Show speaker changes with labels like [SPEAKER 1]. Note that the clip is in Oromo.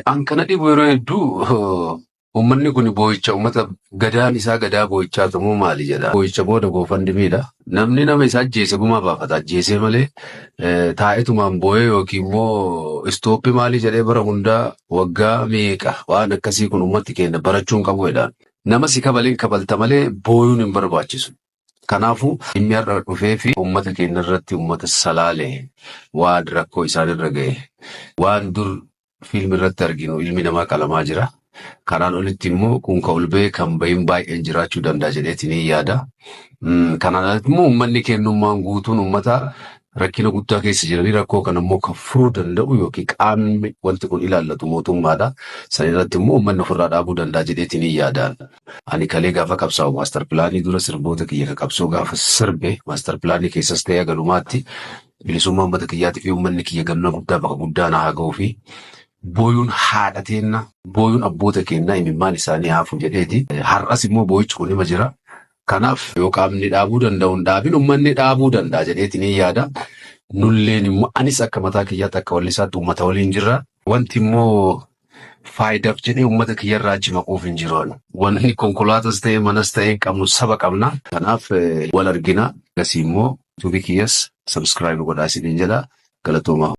[SPEAKER 1] An kana dhibu yeroo hedduu uummanni kun boo'icha uummata gadaan isaa gadaa boo'ichaa ta'uu maali jedha. Boo'icha booda GoFundMe dha. Namni nama isa ajjeese gumaa baafata. Ajjeesee malee taa'etumaan boo'ee yookiin immoo stop maalii jedhee bara hundaa waggaa meeqa waan akkasii kun uummatti keenya barachuu hin qabu jedhaan. Nama si kabaleen kabalta malee booyuun hin barbaachisu. Kanaafuu dhimmi har'a dhufee fi uummata keenya irratti, uummata Salaalee waan rakkoo isaan irra ga'e, waan dur fiilmi irratti arginu, ilmi namaa qalamaa jira. Kanaan olitti immoo kun kan ol ba'ee kan bahin baay'een jiraachuu danda'a jedheetiin ni yaada. Kanaan alatti immoo uummanni kennummaan guutuun uummata rakkina guddaa keessa jiranii, rakkoo kana immoo kan furuu danda'u yookiin qaamni wanti kun ilaallatu mootummaadha. San irratti immoo uummanni ofirraa dhaabuu danda'a jedheetiin ni yaada. Ani kalee gaafa qabsaa'u master planii dura sirboota kiyya ka qabsoo gaafa sirbe, master planii keessas ta'ee agalumaatti bilisummaa uummata kiyyaatii fi uummanni kiyya galma guddaa bakka guddaa na haa ga'uu fi booyuun haadha teenna, booyuun abboota keenna, imimmaan isaanii haafu jedheeti. Har'as immoo boo'ichi kun hima jira. Kanaaf yoo qaamni dhaabuu danda'u hin dhaabin, uummanni dhaabuu danda'a jedheeti ni yaada. Nulleen immoo anis akka mataa kiyyaatti, akka wallisaatti uummata waliin jirra. Wanti immoo faayidaaf jedhee uummata kiyyarraa achi maquuf hin jiru. Wanni konkolaatas ta'e manas ta'e qabnu saba qabna. Kanaaf wal argina. Gasii immoo YouTube kiyyas subscribe godhaa isiniin jedha. Galatoomaa.